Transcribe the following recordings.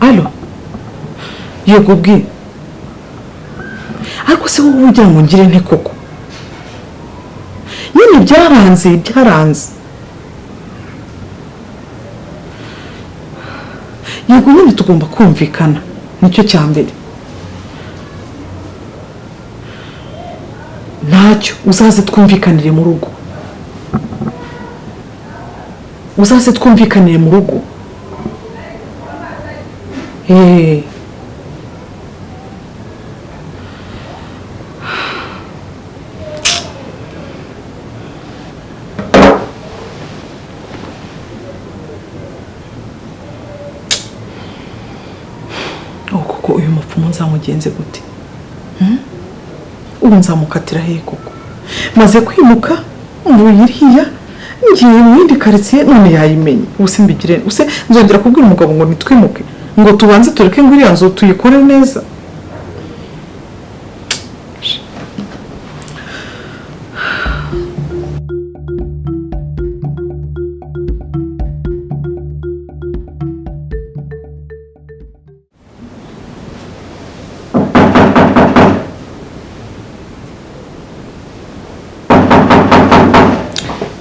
Alo, yego bwi. Ariko se wowe ugira ngo ngire nte koko? Nyine byaranze. Yego nyine tugomba kumvikana, nicyo cya mbere. Ntacyo uzaze twumvikanire mu rugo. Uzaze twumvikanire mu rugo. Kuko uyu mupfumu nzamugenze gute? Ubu nzamukatira he koko? Maze kwimuka mvuye iriya ngiye mu yindi quartier none yayimenye. Ubuse mbigire, ubuse nzongera kubwira umugabo ngo nitwimuke, ngo tubanze tureke ngo iriya nzu tuyikore neza.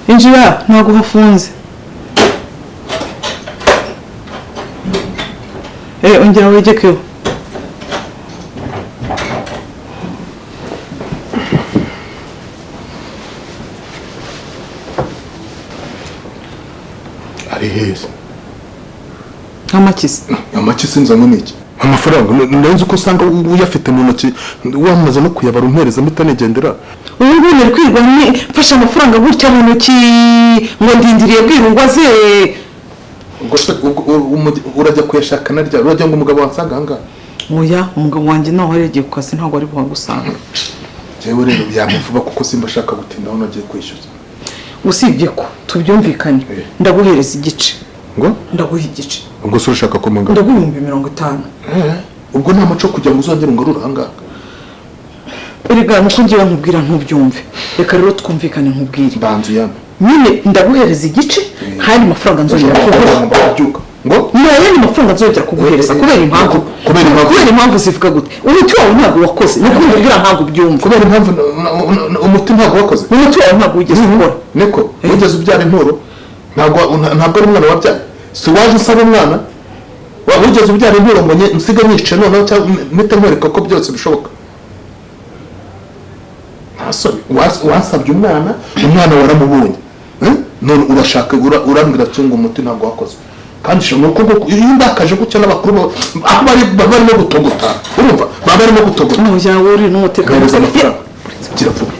Injira, ntabwo hafunze. Ongera wegekeho. Ari heza. Amakisi. Amakisi nzanywe n'iki? Amafaranga ndenze uko usanga uyafite mu ntoki wamaze no kuyabara umpereza mpita nigendera. Ubu ngubu nari kwirwa mfashe amafaranga gutya mu ntoki ngo ndindiriye bwirungwa ze. Urajya kuyashaka na ryari? Urajya ngo umugabo wansanga aha ngaha? Oya, umugabo wanjye nawe yagiye ku kazi ntabwo ari buhagusanga. Jewe rero byampa kuko simba ashaka gutinda aho nagiye kwishyuza. Usibye ko tubyumvikanye ndaguhereza igice. Ngo? Ndaguha igice. Ubwo se urashaka ko mungana? Ndaguha 50,000. Ubwo nta muco kugira ngo uzongere ungarure aha ngaha. Erega nuko ngiye nkubwira ntubyumve. Reka rero twumvikane nkubwire. Banzu yame. Nyine ndaguhereza igice hari amafaranga nzongera kuguha. Ngo? Nta mafaranga nzongera kuguhereza kubera impamvu. Kubera impamvu zivuga gute? Umuti wawe ntabwo wakoze. Nuko nkubwira ntabwo ubyumva. Kubera impamvu umuti ntabwo wakoze. Umuti wawe ntabwo wigeze ukora. Niko wigeze ubyara inturo? Ntabwo ari umwana wabyaye. Si waje usaba umwana? Wigeze ubyara inturo ngo nsiga nyice noneho cyangwa mpite nkwereka ko byose bishoboka? Wasabye umwana, umwana waramubonye. None urashaka urambwira ati ngo umuti ntabwo wakoze. Kandi nuko iyo ndakaje gutya n'abakuru aho bari barimo gutogota. Urumva? Baba barimo gutogota. Oya uri n'umutekano. Gira vuba.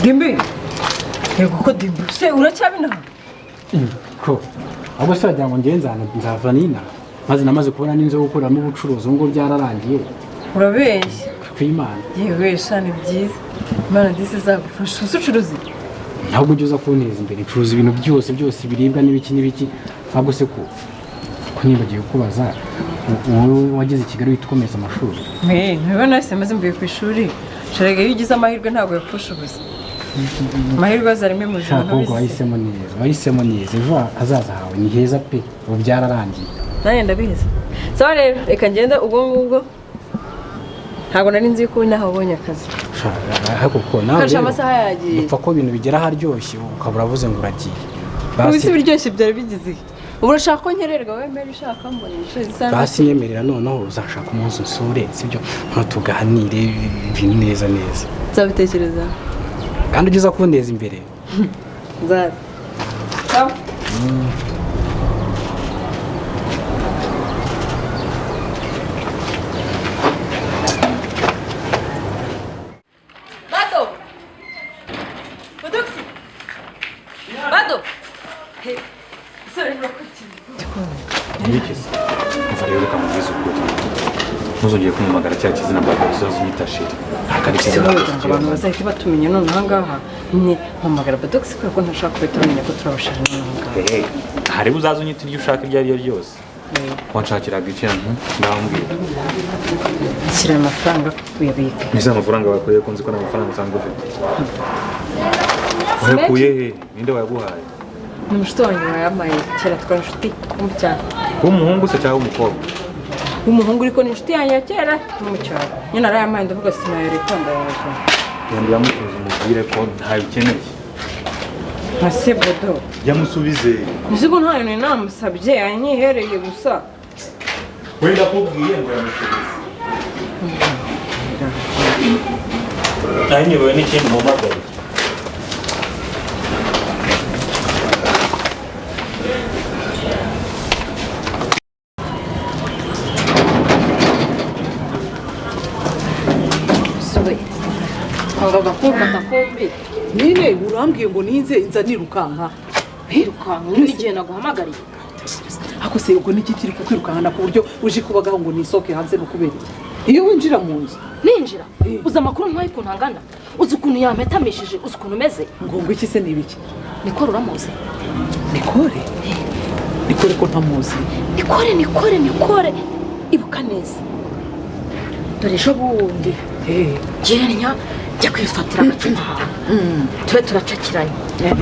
Dimbi, yego ko Dimbi, se uracyabina? Ko ahubwo se wagira ngo ngenze ahantu nzava nina maze namaze kubona n'inzu yo gukoreramo ubucuruzi ngo byararangiye. Urabeshya. Kwimana. Yewe sha ni byiza. Imana disi izagufasha usucuruzi. Ntabwo ujya uza kunteza imbere ncuruza ibintu byose byose ibiribwa n'ibiki n'ibiki ntabwo se ko nibagiye kubaza wowe wageze i Kigali uhita ukomeza amashuri. Ntibona se maze mvuye ku ishuri. Sharega iyo ugize amahirwe ntabwo yapfusha ubusa. Amahirwe azarimo mu buzima n'ubuzima. Wahisemo neza, wahisemo neza. Ejo hazaza hawe ni heza pe, ubu byararangiye. Nanjye ndabizi. Sawa rero reka ngende ubwo ngubwo. Ntabwo nari nzi ko nahabonye akazi. Ariko ko nawe rero amasaha yagiye. Upfa ko ibintu bigera aharyoshye ukabura avuze ngo uragiye. Ubu si biryoshye byari bigize. Ubu urashaka ko nkererwa we mbere ushaka mbona inshuro. Basi nyemerera noneho uzashaka umunsi usure sibyo ntutuganire ibintu neza neza. Nzabitekereza. Kandi ujye uza kunteza imbere. Nzaza. Sawa. Badoxi. Bado. Hey. Sorry, Nibikeze umva rero reka mubwize ukuri, ntuzongere kumpamagara cya kizina Badox, uzaze unyita sheri, ntabwo ari Se kizina. wowe ngo abantu bazahita batumenya none aha ngaha, ni mpamagara Badox kubera ko ntashaka guhita bamenya ko turabashije none aha ngaha. Hey, hari uzaze unyita iryo ushaka iryo ari ryo ryose. Wanshakiraga ikintu ndambwira. Shyira aya mafaranga uyabike. Mbese amafaranga wakuye ko nzi ko nta mafaranga usanzwe ufite? Wayakuye he? Ninde wayaguhaye? Ni umushuti wanjye wayampaye kera, twari inshuti wo mu cyaro. W'umuhungu se cyangwa w'umukobwa? W'umuhungu, ariko ni inshuti yanjye ya kera wo mu cyaro. Nyine arayampaye, ndavuga sinayareka, ndayazana. Genda uyamusubize, umubwire ko ntayo ukeneye. Nka se Bodo? Yamusubize. Nzi ko ntayo nari namusabye, yanyihereye gusa. Wenda akubwiye ngo yamusubize. Nari nyobewe n'ikindi mpamagaye. Sobe. Kwanga kumfata kumbi. Nyine urambwiye ngo ninze nza nirukanka. Wirukanka n'igihe naguhamagariye. Ako se ubwo niki kiri kukwirukankana ku buryo uje kubagaho ngo nisohoke hanze? No kubera iki iyo winjira mu nzu? Ninjira uzi amakuru ntwaye ukuntu angana, uzi ukuntu yampetamishije, uzi ukuntu umeze. Ngo iki se, ni ibiki? Nikore uramuzi? Nikore? Nikore ko ntamuzi. Nikore, Nikore, Nikore, ibuka neza. Dore ejo bundi gereranya njya kwifatira agacupa ahantu, tube turacakiranye,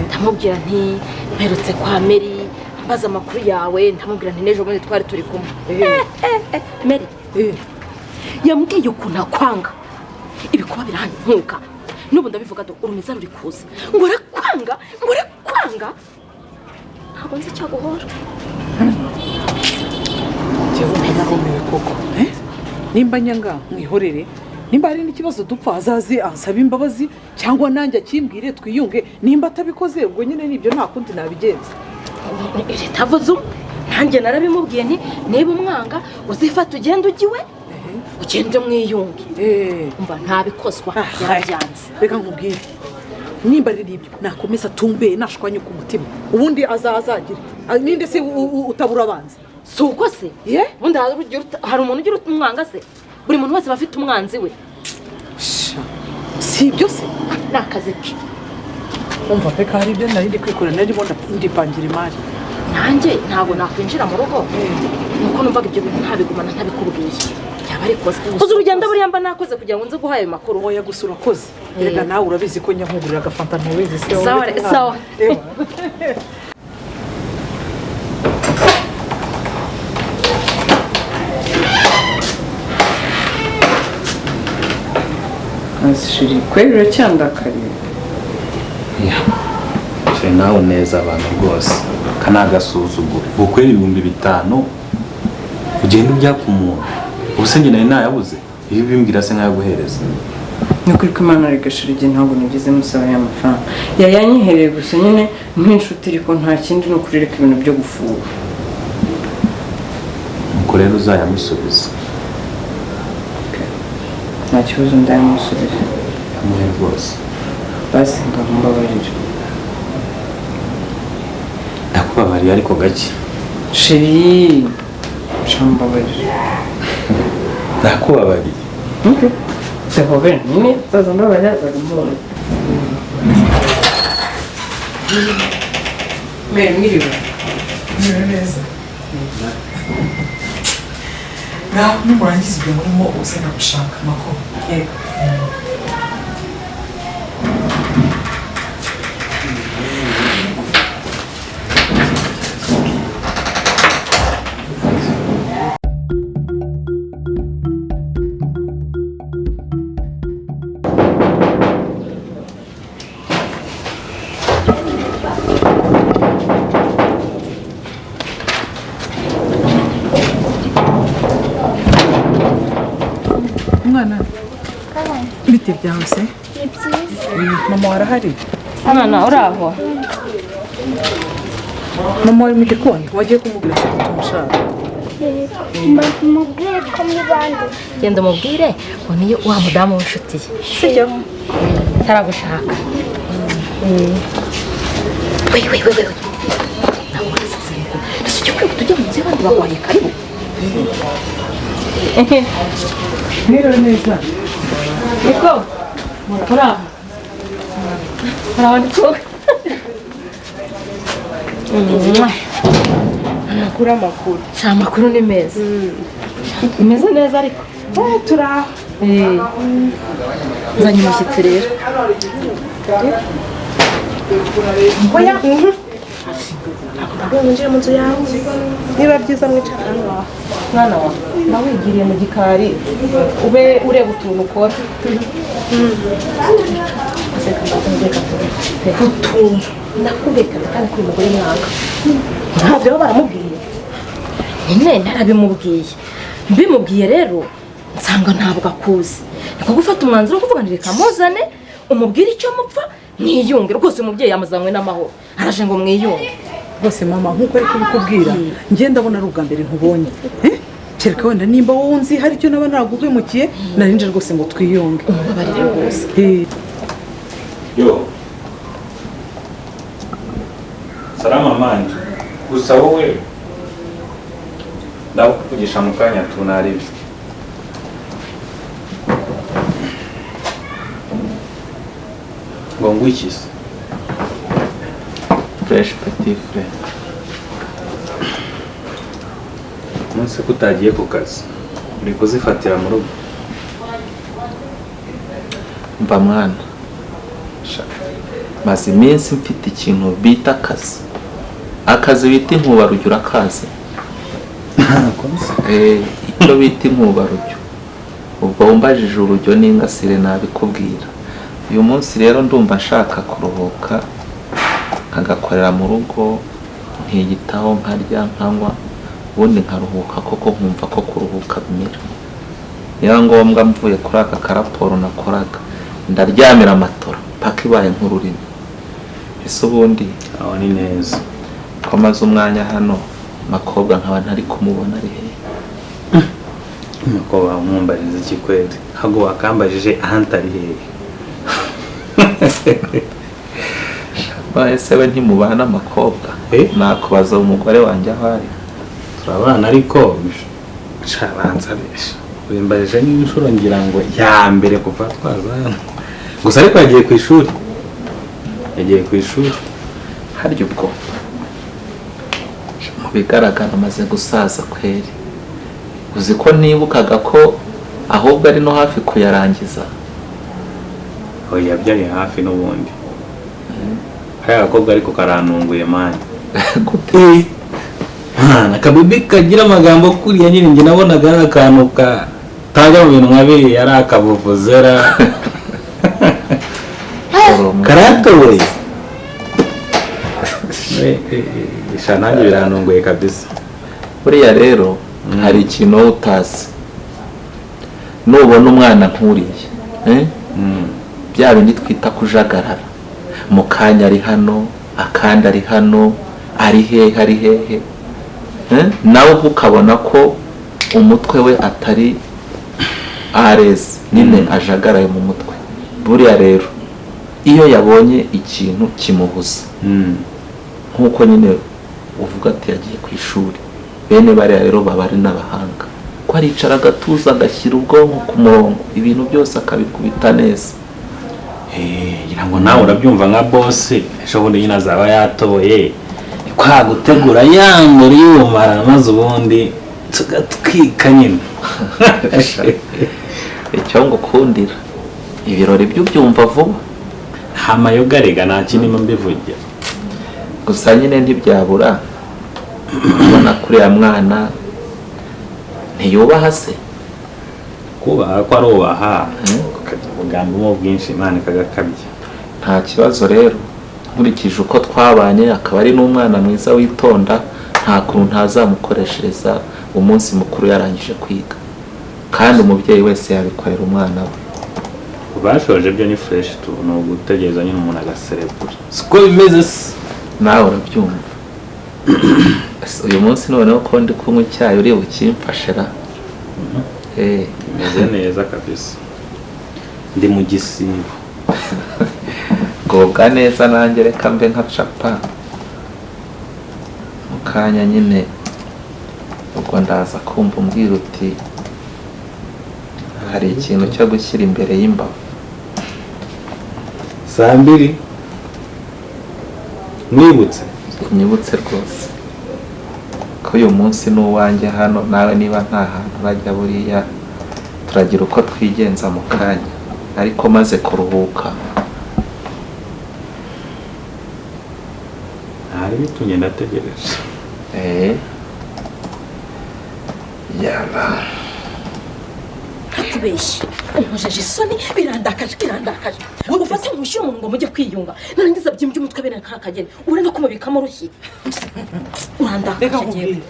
ndamubwira nti mperutse kwa Meri, mbaza amakuru yawe, ndamubwira nti n'ejo bundi twari turi kumwe. Eh, eh, eh, Meri yambwiye ukuntu akwanga, ibikuba birankuka n'ubu ndabivuga. Dore urumiza ruri kuza, ngo arakwanga, ngo arakwanga, ntabwo nzi icyo aguhora. Njyewe narumiwe koko. Eh? Nimba nyanga mwihorere, nimba hari n'ikibazo dupfa azaze ansabe imbabazi cyangwa nanjye akimbwire twiyunge. Nimba atabikoze, ubwo nyine nibyo, nta kundi nabigenza. Ritavuze umwe, nanjye narabimubwiye nti niba umwanga uzifata ugende ujye iwe, ugende mwiyunge. Umva, ntabikozwa, yarabyanze. Reka nkubwire, nimba ari ibyo nakomeza atumbeye nashwanye ku mutima, ubundi azagira. Ninde se utabura abanzi? Si uko se? Ye? Ubundi hari umuntu ugira umwanga se? Buri muntu wese aba afite umwanzi we. Sha, si ibyo se? Ni akazi ke. Umva, reka hari ibyo nari ndi kwikorera, nari ndimo ndipangira imari. Nanjye ntabwo nakwinjira mu rugo, nuko numvaga ibyo bintu ntabigumana ntabikubwiye byaba ari ikosa. Uzi urugendo buriya mba nakoze kugira ngo nze guha ayo makuru? Oya, gusa urakoze. Erega nawe urabizi ko njya nkugurira agafanta, ntubizi se wowe? Sawa, sawa. Ewa. Chéri, kweli uracyandakariye? Sheri, nawe neza abantu rwose, aka ni agasuzuguro. Ukwera 5000 ugenda ujya ku muntu, ubu se njye nari nayabuze? Iyo ubimbwira se nkayaguhereza? Ni ukuri ko Imana reka chéri, igihe ntabwo nigeze musaba aya mafaranga, yayanyihereye gusa nyine nk'inshuti, ariko nta kindi, ni ukuri reka ibintu byo gufuha. Nuko rero uzayamusubiza. Nta kibazo, ndayamusubiza. Yamuhe rwose. Basi ngaho mbabarira. Ndakubabariye ariko gake. Chéri, mbabarira. Ndakubabariye. Okay. Ndahobera nyine, nzaza mbabarira, nzaza mbabarira. Mwe mwiriwe. Neza. Nawe nimurangiza ibyo murimo uze ndagushaka amakuru. Yego. Mwana, bite byawe se? Ni byiza. Mama warahari? Mwana, uraho? Mama wari mu gikoni, wagiye kumubwira se ko tumushaka? Mubwire ko muri bande. Genda umubwire ngo niyo wa mudamu w'inshuti ye, sibyo? Taragushaka. We we we we, nawe urasaze ese, ujya kwihuta ujya mu nzu y'abandi baguhaye karibu. Mwiriwe neza. Niko muraho, muraho, niko. Amakuru, amakuru. Sha, amakuru ni meza, umeze neza ariko? Turaho. Nzanye umushyitsi rero. Oya, ntabwo winjire mu nzu yawe, niba byiza mwicara hano. Mwana wawe nawe wigiriye mu gikari, ube ureba utuntu ukora utumva nakubekana, kandi kuri umugore mwanga ntabyo baba baramubwiye. Nyine narabimubwiye, mbimubwiye rero nsanga ntabwo akuzi, niko gufata umwanzuro wo kuvuga ngo reka muzane umubwire icyo mupfa mwiyunge. Rwose umubyeyi yamuzanywe n'amahoro, araje ngo mwiyunge. Rwose mama, nk'uko ari kubikubwira, njye ndabona ari ubwa mbere nkubonye. Eh? Kereka wenda nimba wowe unzi hari icyo naba naguhemukiye, narinje rwose ngo twiyunge. Umubabarire rwose. Yo. Salama manje. Gusa wowe ndakuvugisha mu kanya tunaribi. Ngo ngwikise. Fresh petit frere. Umunsi ko utagiye ku kazi, uri kuzifatira mu rugo. Mva mwana. Sha, maze iminsi mfite ikintu bita akazi. Akazi bita inkubarujyo urakazi? Icyo bita inkubarujyo. Ubwo wumbajije urujyo n'ingasire nabikubwira. Uyu munsi rero ndumva nshaka kuruhuka, nkagakorera mu rugo, nkiyitaho, nkarya, nkanywa, ubundi nkaruhuka koko, nkumva ko kuruhuka bimera. Niba ngombwa mvuye kuri aka karaporo nakoraga, ndaryamira amatora paka ibaye nk'ururimi. Ese ubundi Aho ni neza. ko maze umwanya hano makobwa nkaba ntari kumubona, ari hehe? Nuko bamwumbariza iki kweli? Ntabwo wakambajije ahandi ari hehe. Ese we ntimubana amakobwa? Nakubaza umugore wanjye aho ari. Turabana ariko shabanza besha. Wimbarije n'inshuro ngira ngo ya mbere kuva twaza hano. Gusa ariko yagiye ku ishuri. Yagiye ku ishuri. Harya ubwo mu bigaragara amaze gusaza kweri. Uzi ko nibukaga ko ahubwo ari no hafi kuyarangiza. Oya, yabyaye hafi n'ubundi. Kariya gakobwa ariko karantunguye mani. Gute? Mwana, akabibi kagira amagambo kuriya nyine, njye nabonaga ari akantu katajya mu bintu nka biriya, ari akavuvuzera. Karatoboye. Sha nanjye birantunguye kabisa. Buriya rero hari ikintu wowe utazi. Nubona umwana nk'uriya, bya bindi twita kujagarara, mu kanya ari hano, akandi ari hano, ari hehe, ari hehe, nawe ubwo ukabona ko umutwe we atari areze nyine, ajagaraye mu mutwe. Buriya rero iyo yabonye ikintu kimuhuza, nk'uko nyine uvuga ati yagiye ku ishuri, bene bariya rero baba ari n'abahanga, ko aricara agatuza, agashyira ubwonko ku murongo, ibintu byose akabikubita neza. Ngira ngo nawe urabyumva nka boss, ejo bundi nyine azaba yatoboye kwa gutegura ya ngoro y'ubumara, maze ubundi tugatwika nyine. Icyo ngukundira, ibirori byo ubyumva vuba. Nta mayoga rega, nta kintu mbivugira. Gusa nyine ntibyabura ubona kuriya mwana ntiyubaha se. Kubaha ko arubaha, ukajya ubugambamo bwinshi Imana ikagakabya. Nta kibazo rero, nkurikije uko twabanye akaba ari n'umwana mwiza witonda, nta kuntu ntazamukoreshereza umunsi mukuru yarangije kwiga, kandi umubyeyi wese yabikorera umwana we. Bashoje byo ni fresh tu, ni ugutegereza nyine umuntu agaserebura, siko bimeze se? Nawe urabyumva. Ese uyu munsi noneho ko ndi kunywa icyayi uri bukimfashira? Bimeze neza kabisa, ndi mu gisibo. Gubwa neza nanjye reka mbe nka capa mu kanya nyine, ubwo ndaza kumva umbwira uti hari ikintu cyo gushyira imbere y'imbavu. 2:00 mwibutse? Nyibutse rwose ko uyu munsi ni uwanjye hano, nawe niba nta hantu urajya buriya turagira uko twigenza mu kanya, ariko maze kuruhuka. Hari bitumye ndategereje. Yaba kubeshya unkojeje isoni, birandakaje birandakaje. Ufate mushyire umuntu ngo mujye kwiyunga, narangiza byimbye umutwe bene nk'akageni, ure no kumubikamo urushyi. Urandakaje yewe.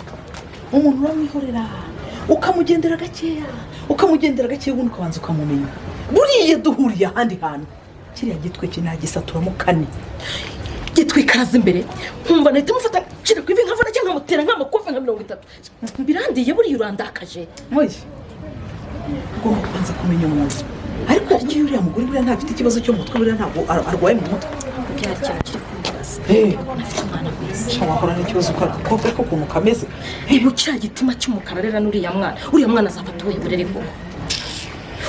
Umuntu uramwihorera ukamugendera gakeya, ukamugendera gakeya, ubundi ukabanza ukamumenya. Buriya duhuriye ahandi hantu, kiriya gitwe kinagisaturamo kane gitwikaraza imbere, nkumva nahita mufata nshira ku ivi nkavuna cyangwa nkamutera nk'amakofe nka 30. Birandiye buriya urandakaje. Oya, ugomba kubanza kumenya umuntu. Ariko iyo uriya mugore buriya ntafite ikibazo cyo mu mutwe, buriya ntabwo arwaye mu mutwe. Afite umwana mwiza. Wahora n'ikibazo ukagakobwa ariko ukuntu kameze. Ibu kiriya gitima cy'umukara rero n'uriya mwana, uriya mwana azafata ubuhe burere koko?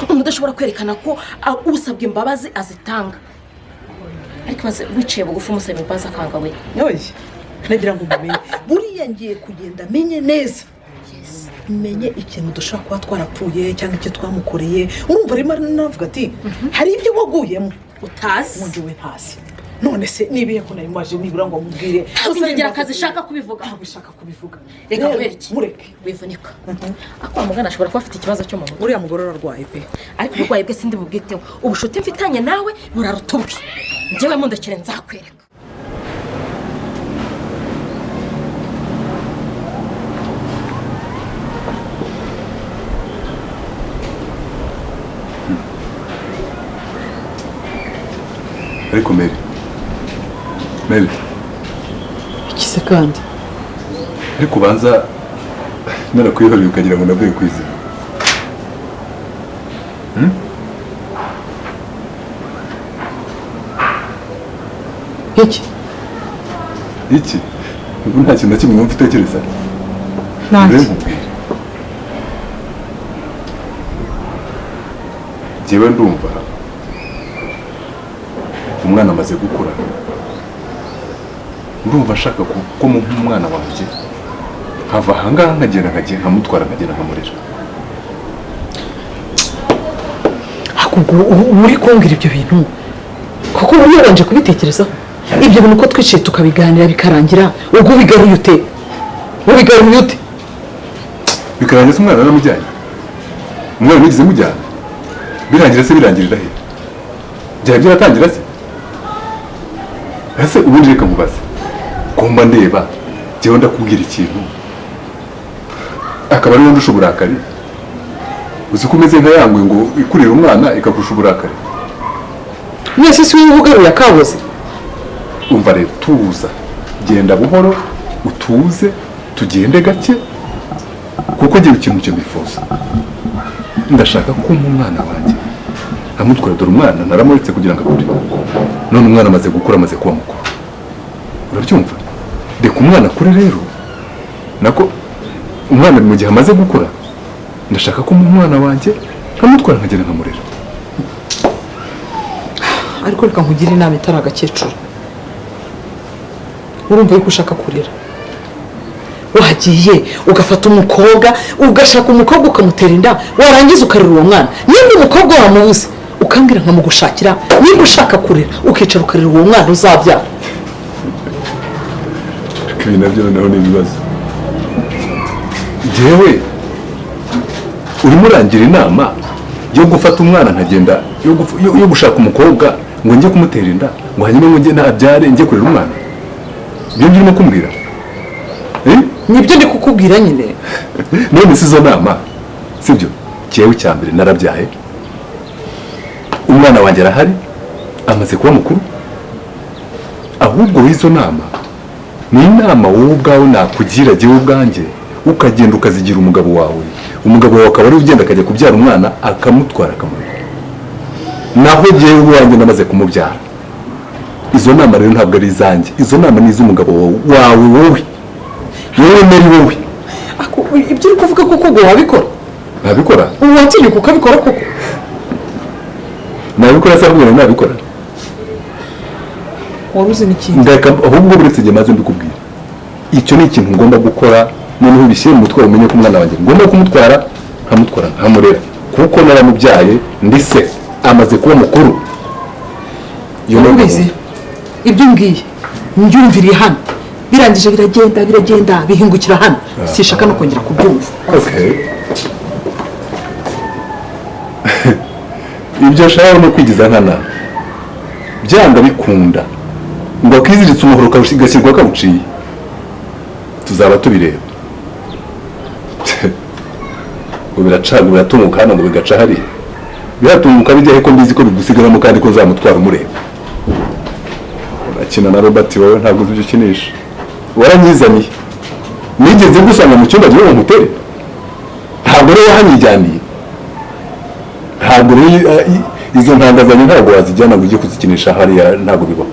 Umuntu udashobora kwerekana ko usabwa imbabazi azitanga. Ariko maze wiciye bugufi umusaba imbabazi akanga we. Oya, nagira ngo mumenye. Buriya ngiye kugenda menye neza. Menye ikintu dushobora kuba twarapfuye cyangwa icyo twamukoreye. Urumva arimo navuga ati hari ibyo waguyemo utazi, undi we ntazi. None se nibiye ko nari maje nibura ngo mubwire ntabwo akazi ishaka kubivuga, ntabwo ishaka kubivuga. Reka mwereke, mureke wivunika. Ako mugana ashobora kuba afite ikibazo cyo mu mutwe. Uriya mugore ararwaye pe, ariko uburwayi bwe sindi bubwiteho. Ubushuti mfitanye nawe buraruta ubwe. Njyewe mundekere nzakwereka. Ariko Mary, Mary, iki se kandi? Ariko ubanza narakwihoreye ukagira ngo navuye ku izina. Iki? Iki? Ubu nta kintu na kimwe wumva utekereza? Ntacyo. Njyewe ndumva umwana amaze gukura, ndumva ashaka ko umwana wanjye nkava ahangaha nkagenda nkamutwara nkagenda nkamurera. Ahubwo uri kumbwira ibyo bintu kuko ubu wabanje kubitekerezaho. Ibyo bintu uko twicaye tukabiganira bikarangira, ubwo ubigaruye ute? Ubigaruye ute? Bikarangira se umwana naramujyanye? Umwana nigeze mujyana? Birangira se birangirira he? Byari byaratangira se? Ese ubundi reka nkubaze, kumba ndeba njyewe ndakubwira ikintu akaba ariwe ndusha uburakari. Uzi ko umeze nka yangwe ngo ikurira umwana ikakurusha uburakari. Mwese si wowe ugaruye akaboze? Umva rero, tuza, genda buhoro, utuze, tugende gake, kuko ngira ikintu cyo nifuza. Ndashaka ko umwana wanjye nkamutwara. Dore umwana naramuretse kugira ngo akure, none umwana amaze gukura, amaze kuba mukuru. Urabyumva? Reka umwana akure rero, nako umwana mu gihe amaze gukura ndashaka ko umwana wanjye nkamutwara nkagenda nkamurera. Ariko reka nkugire inama itari agakecuru. Urumva yuko ushaka kurera, wagiye ugafata umukobwa, ugashaka umukobwa ukamutera inda, warangiza ukarera uwo mwana. Nimba umukobwa wamubuze ukambwira nkamugushakira, nimba ushaka kurera ukicara ukarera uwo mwana uzabyara. Ibi nabyo noneho ni ibibazo. Njyewe urimo urangira inama yo gufata umwana nkagenda yo gushaka umukobwa ngo njye kumutera inda, ngo hanyuma ngo njye nabyare njye kurera umwana. Ibyo urimo kumbwira? Nibyo ndi kukubwira nyine. None si izo nama, sibyo? Njyewe icya mbere narabyaye, umwana wanjye arahari, amaze kuba mukuru. Ahubwo w'izo nama ni inama wowe ubwawe nakugira jyewe ubwanjye, ukagenda ukazigira umugabo wawe, umugabo wawe akaba ari ugenda akajya kubyara umwana akamutwara akamurera. Naho jyewe ubwanjye namaze kumubyara, Izo nama rero ntabwo ari izanjye, izo nama ni iz'umugabo wawe, wowe wowe nari wowe. Ibyo uri kuvuga koko ngo wabikora? Nabikora. Ubu watinyuka ukabikora koko? Nabikora se? Ahubwo nabikora. Wari uzi n'ikindi? Ndeka ahubwo, buretse igihe maze mbikubwira. Icyo ni ikintu ngomba gukora. Noneho ubishyire mu mutwe, umenye ko umwana wanjye ngomba kumutwara, nkamutwara nkamurera, kuko naramubyaye, ndi se, amaze kuba mukuru. Iyo ni Ubizi, ibyo umbwiye mbyumviriye hano, birangije, biragenda biragenda bihingukira hano, sishaka no kongera kubyumva. Okay. Ibyo ashaka no kwigiza nkana, byanga bikunda ngo akiziritse umuhoro gashyirwa kawuciye, tuzaba tubireba. Ngo biracaga, biratunguka hano, ngo bigaca hariya, biratunguka bijya he ko mbizi ko bigusigaramo kandi ko nzamutwara umureba? Urakina na Robert wowe, ntabwo uzi ibyo ukinisha. Waranyizaniye, nigeze ngusanga mu cyumba gihe mutere, ntabwo rero wahanyijyaniye. Ntabwo rero izo ntangazanyo ntabwo wazijyana ngo ujye kuzikinisha hariya, ntabwo bibaho.